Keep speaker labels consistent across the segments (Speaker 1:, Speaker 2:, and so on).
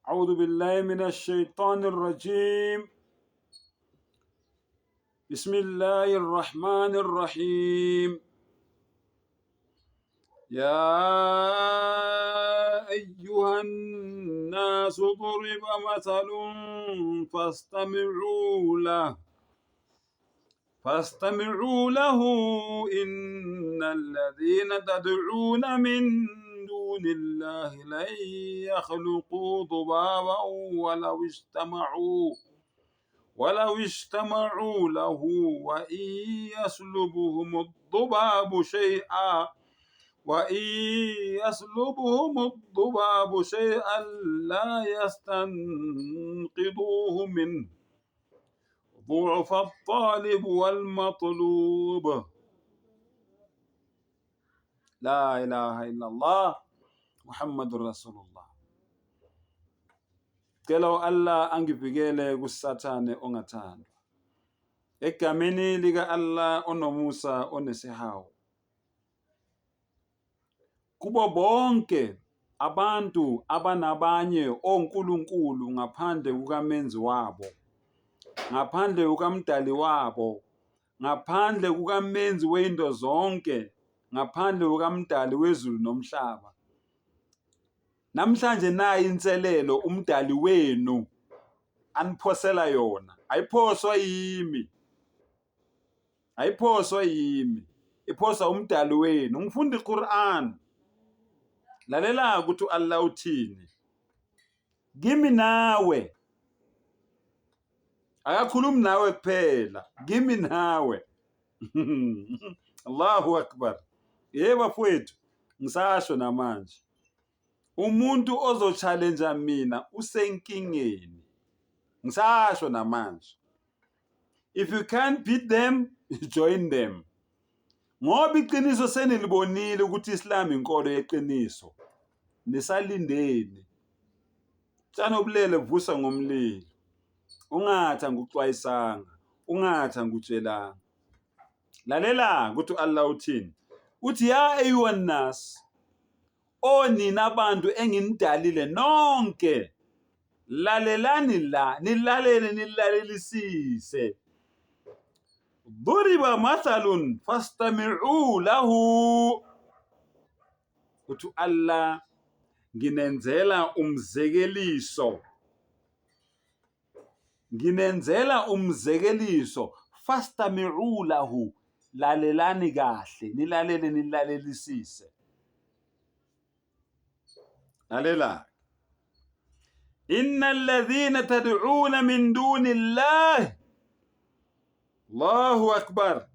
Speaker 1: أعوذ بالله من الشيطان الرجيم بسم الله الرحمن الرحيم يا أيها الناس ضرب مثل فاستمعوا له فاستمعوا له إن الذين تدعون من دون الله لن يخلقوا ذبابا ولو اجتمعوا ولو اجتمعوا له وإن يسلبهم الذباب شيئا وإن يسلبهم الذباب شيئا لا يستنقذوه منه ضعف الطالب والمطلوب لا إله إلا الله محمد رسول الله Cela u-Allah angivikele kuSathane ongathandwa. Egameni lika-Allah onomusa onesihawu. Kubo bonke abantu abanabanye onkulunkulu ngaphandle kukaMenzi wabo, ngaphandle kukaMdali wabo, ngaphandle kukaMenzi wezinto zonke, ngaphandle kukaMdali wezulu nomhlaba. Namhlanje nayi inselelo uMdali wenu aniphosela yona. Ayiphoswa yimi. Ayiphoswa yimi. Iphoswa uMdali wenu. Ngifunda iQur'an. Lalela ukuthi uAllah uthini. Kimi nawe. Akakhulumi nawe kuphela, kimi nawe. Allahu Akbar. Yebo bafowethu, ngisasho namanje. Umuntu ozo-challenge mina usenkingeni. Ngisasho namanje. If you can't beat them, join them. Ngoba iqiniso senilibonile ukuthi Islam inkolo yeqiniso. Nisalindeni. Tshani obulele vusa ngomlilo. Ungathi angikuxwayisanga, ungathi angikutshelanga. Lalela ukuthi u-Allah uthini. Uthi ya ayuha nas, o nina bantu enginidalile nonke, lalelani la, nilalele nilalelisise. Duriba mathalun fastami'u lahu. Uthi u-Allah nginenzela umzekeliso nginenzela umzekeliso fastami'u lahu lalelani kahle nilalele nilalelisise lalela inna alladhina tad'una min duni llah Allahu akbar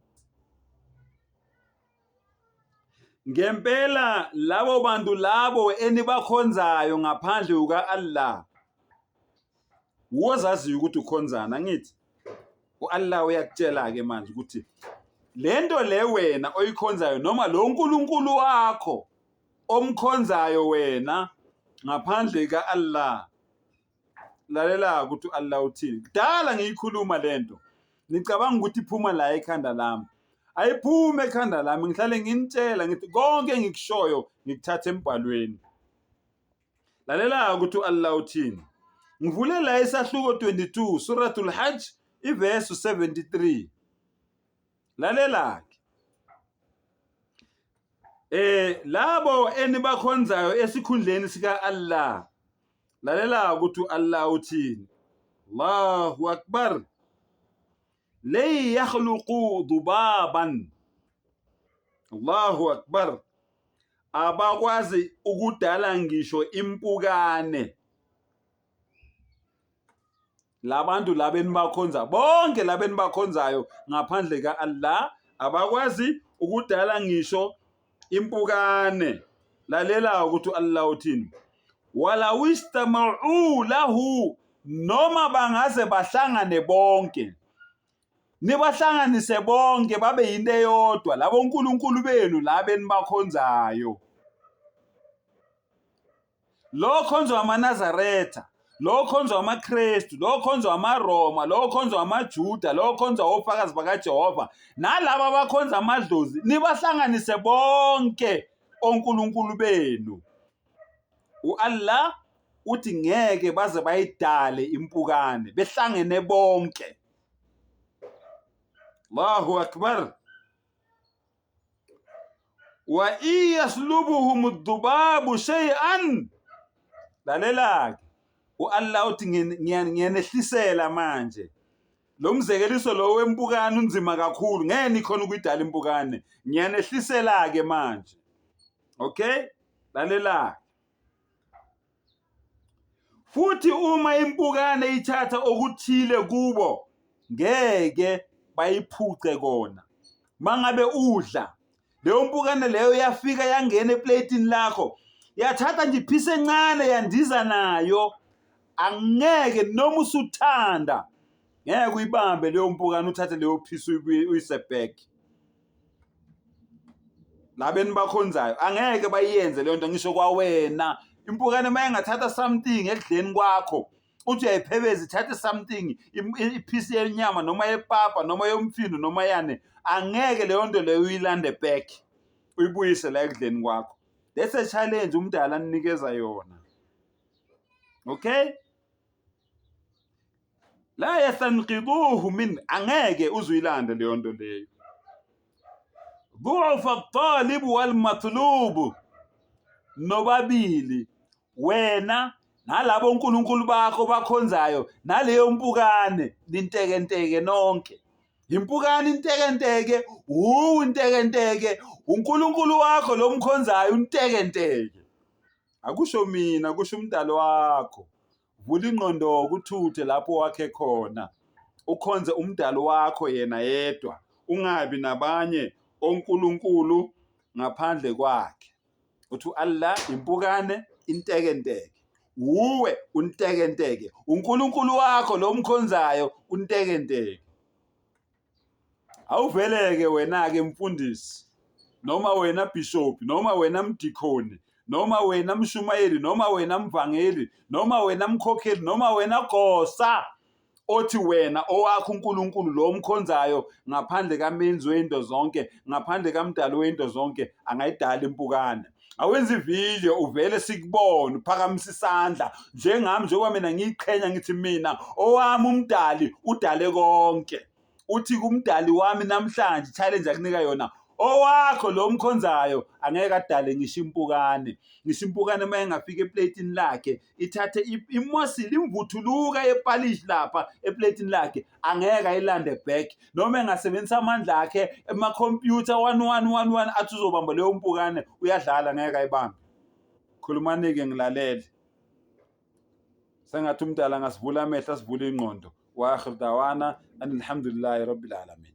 Speaker 1: Ngempela labo bantu labo enibakhonzayo ngaphandle kuka-Allah wozaziyo ukuthi ukhonzana angithi u-Allah uyakutshela-ke manje ukuthi le nto le wena oyikhonzayo noma lo nkulunkulu wakho omkhonzayo wena ngaphandle ka-Allah lalela ukuthi u-Allah uthini kudala ngiyikhuluma lento nicabanga ukuthi iphuma la ekhanda lami ayiphume ekhanda lami ngihlale nginitshela ngithi konke engikushoyo ngikuthatha embhalweni lalela ukuthi u-Allah uthini ngivule la isahluko 22 suratul hajj ivesi 73 lalela-ke eh labo enibakhonzayo esikhundleni sika Allah lalela ukuthi uAllah uthini Allahu akbar lay yakhluqu dubaban Allahu akbar abakwazi ukudala ngisho impukane labantu laba enibakhonza bonke laba enibakhonzayo ngaphandle ka-Allah abakwazi ukudala ngisho impukane lalela ukuthi u-Allah uthini wala wistama'u lahu noma bangaze bahlangane bonke nibahlanganise bonke babe yinto eyodwa labo nkulunkulu benu laba enibakhonzayo Lo khonzwa amaNazaretha, lo khonzwa amaKristu, lo khonzwa amaRoma, lo khonzwa amaJuda, lo khonzwa ofakazi bakaJehova, nalaba abakhonza amadlozi, nibahlanganise bonke onkulunkulu benu. U-Allah Uthi ngeke baze bayidale impukane behlangene bonke. Allahu akbar. Wa iyaslubuhum ad-dubabu shay'an. Lalela-ke, u-Allah uthi ngiyanehlisela manje. Lo mzekeliso lo wempukane unzima kakhulu, ngeke nikhona ukuyidala impukane. Ngiyanehlisela-ke manje. Okay? Lalela-ke. Futhi uma impukane ithatha okuthile kubo ngeke bayiphuce kona. Mangabe udla leyo mpukane leyo yafika yangena eplayitini lakho yathatha nje iphisi encane yandiza nayo angeke noma usuthanda ngeke uyibambe leyo mpukane uthathe leyo phisi uyise back. Laba enibakhonzayo angeke bayenze leyo nto ngisho kwawena. Impukane uma ingathatha something ekudleni kwakho uthi uyayiphebeza ithathe something iphisi yenyama noma yepapa noma yomfino noma yani angeke leyo nto leyo uyilande back uyibuyise la ekudleni kwakho. That's a challenge umdala anikeza yona. Okay? La yastanqiduhu min angeke uzuyilande leyo nto leyo. Dhufa at-talib wal matlub nobabili wena nalabo onkulunkulu bakho bakhonzayo naleyo mpukane nintekenteke nonke. Impukane intekenteke, uwu intekenteke, uNkulunkulu wakho lo mkhonzayo untekenteke. Akusho mina, kusho umdali wakho. Vula ingqondo uthuthe lapho wakhe khona. Ukhonze umdali wakho yena yedwa, ungabi nabanye onkulunkulu ngaphandle kwakhe. Uthi u-Allah impukane intekenteke. Wuwe untekenteke. UNkulunkulu wakho lo mkhonzayo untekenteke. Awuveleke wena-ke mfundisi noma wena bishop noma wena mdikhoni noma wena mshumayeli noma wena mvangeli noma wena mkhokheli noma wena gosa othi wena owakho uNkulunkulu lo omkhonzayo ngaphandle kamenzi wento zonke ngaphandle kamdali wento zonke angayidala impukane. Awenza ivideo uvele sikubone uphakamisa isandla njengami njengoba mina ngiyiqhenya ngithi mina owami umdali udale konke. Uthi kumdali wami namhlanje challenge akunika yona owakho lo mkhonzayo angeke adale ngisho impukane. Ngisho impukane uma engafika eplayitini lakhe ithathe imosile imvuthuluka yepalishi lapha eplayitini lakhe angeke ayilande back noma engasebenzisa amandla akhe emakhompyutha 1111 athi uzobamba leyo mpukane uyadlala ngeke ayibambe. Khulumani-ke ngilalele. Sengathi umdala angasivula amehlo asivule ingqondo. Wa akhir dawana alhamdulillahi rabbil alamin.